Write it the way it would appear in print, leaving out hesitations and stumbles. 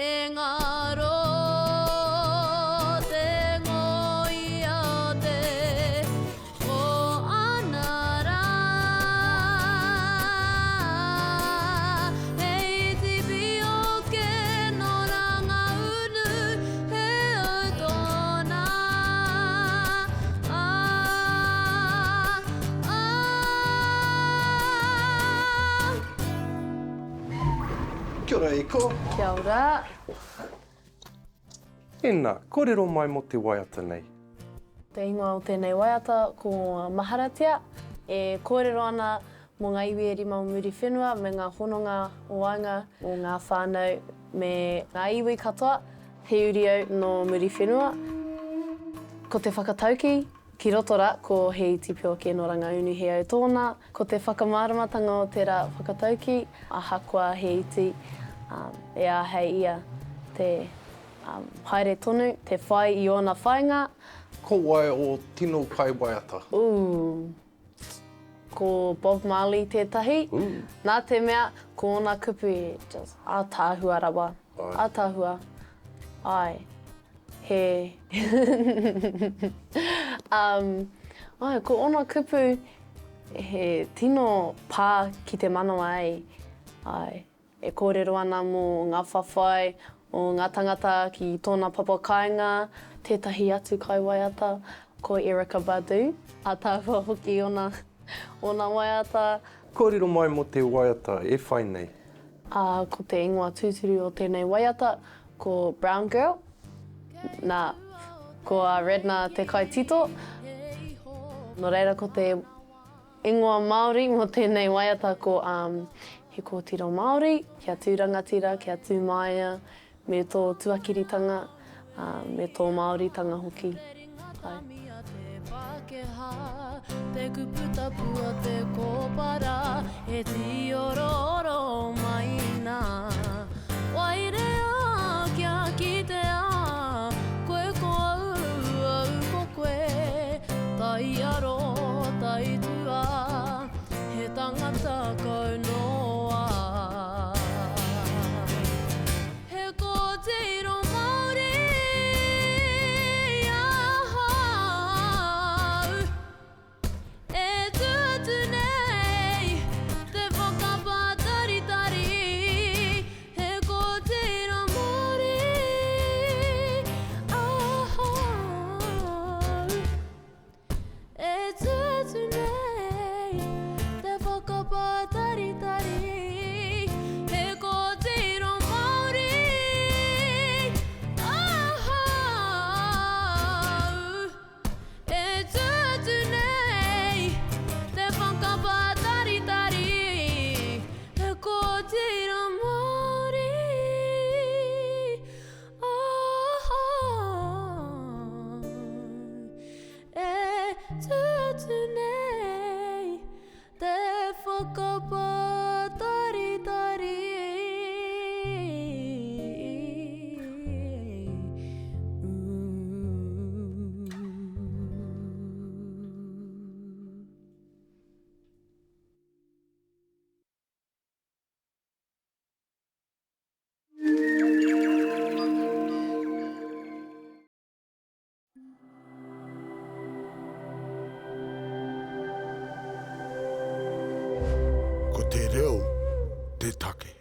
Te ngaro, te ngoia, te ko ana rā. Hei tipi o keno rangaunu, he au tōna. Ah, ah. Kia ora e ko. Kia ora. Ena, korero mai mo te waiata nei. Te ingoa o tēnei waiata ko Maharatia, e kōrero ana mō ngā iwi e rima o Muriwhenua me ngā hononga o waenga o ngā whānau me ngā iwi katoa, he uri au nō Muriwhenua. Ko te whakataukī ki roto rā ko He iti pio kē nō Rangaunu he au tōna, ko te whakamāramatanga o tērā whakataukī, ahakoa he iti, e āhei ia te Haere tonu te whai i ōna whāinga. Ko wai ō tino kaiwaiata? Ooh. Ko Bob Marley tētahi. Ooh. Nā te mea, ko ōna kupu he just ātaahua rawa. Āe. Ātaahua. Āe. He um, āe, ko ōna kupu he tino pā ki te manawa ei. Āe. E kōrero ana mō ngā whawhai o ngā tangata ki tōna papa kāinga, tētahi atu kaiwaiata, ko Erykah Badu. Ātaahua hoki ōna, ōna waiata. Kōrero mai mō te waiata e whai nei. Ā, ko te ingoa tūturu o tēnei waiata, ko Brown Girl. Nā, ko Redna te kaitito. Nō reira ko te. Ingoa Māori mō tēnei waiata ko He Kōtiro Māori, kia tū rangatira, kia tū māia, me tō tuakiritanga, me tō Māoritanga hoki. Āe. Te kupu tapu a te kōpara e tīorooro mai nā. Wairea kia kitea koe ko au, au ko koe. Taiaro, taitua, he tangata kau noa. He kōtiro Māori ahau. E tū atu nei te whakapātaritari, he kōtiro Māori ahau. E tū atu nei te whakapātaritari, he kōtiro Māori ahau. E tū atu nei te whakapātaritari, he kōtiro Māori ahau. E tū atu nei te whakapātaritari. Ko te reo te take.